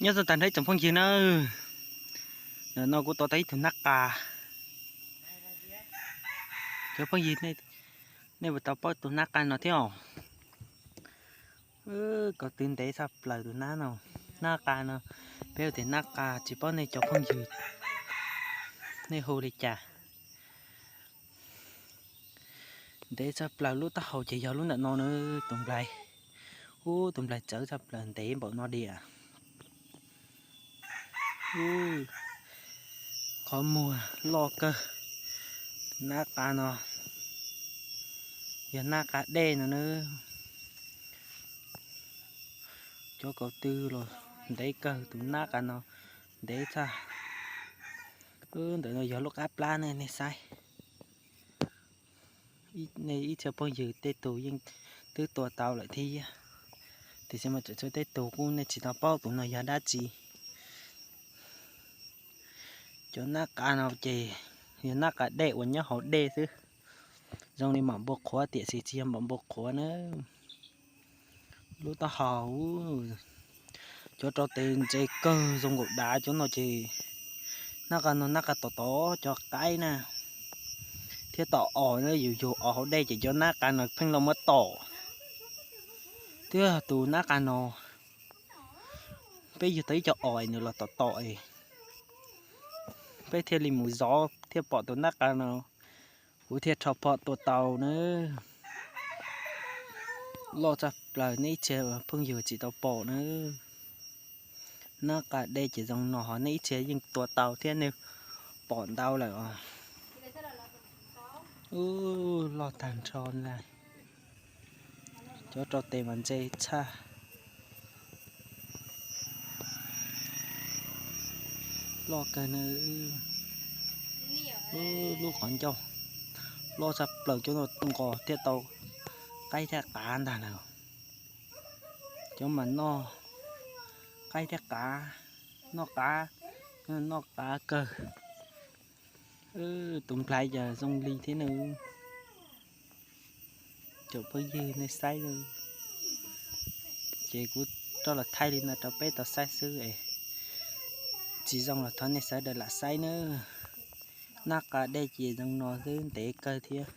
Nyob zoo tag nrho tsoom phooj ywg nawb, ntawm no kuv tua tau ib tug nab qa. Cov phooj ywg, nej puas tau paub tus nab qa no thiab os? Ko tw ntev tshaj plaws tus nab no. Nab qa no, peb hu tias nab qa, tsis paub nej cov phooj ywg nej hu li cas. Ntev tshaj plaws, lub taub hau ces yog lub ntawm no na, tus nplaig. Ub, tus nplaig txawv tshaj plaws, ntev npaum no diam. Ub, qhov muag loj kawg. Tus nab qa no yog nab qa dej no na. Cov kaus tw los ntev kawg, tus nab qa no ntev tshaj. Ntawm no yog lub qab plab ne, nej saib. Nej ib txhia phooj ywg tej tus yeej twb tua tau lawm thiab, tiam sis mas tseem tshuav tej tus kuj nej tsis tau paub tus no yog dab tsi. Cov nab qa no ces yog nab qa dej uas nyob hauv dej xwb, zoo li mam npua qhuav tiam sis tsis yog mam npua qhuav na. Lub taub hau, cov rau tes ntse kawg zoo nkaus dav cov no ces, nab qa no nab qa tom tom cov qaib na, thiab tom os na, yus yug os hauv dej ces cov nab qa no pheej los muab tom. Twb yog tus nab qa no, peb yug tau ib co os nws los tom tom es peb thiaj li mus zov thiaj pom tus nab qa no, kuv thiaj rho phom tua tau na. Loj tshaj plaws, nej ib txhia phooj ywg tsis tau pom na. Nab qa dej ces zoo no, nej ib txhia yeej tua tau thiab, nej pom ntau lawm os. Ub, loj tag nrho na. Cov rau tes mas ntse tshaj. Loj kawg na. Lub qhov ncauj loj tshaj plaws, cov no nqos thiaj tau qaib thiab qav ntag na. Cov mas noj qaib thiab qav, noj qav, noj qav kawg. Tus nplaig cas zoo li thiab na. Cov phooj ywg nej saib, ces kuv rov los thaij li no rau peb tau saib xwb es, tsis zoo los thov nej sawv daws lam saib nawb. Nab qa dej ces zoo no xwb, ntev kawg thiab.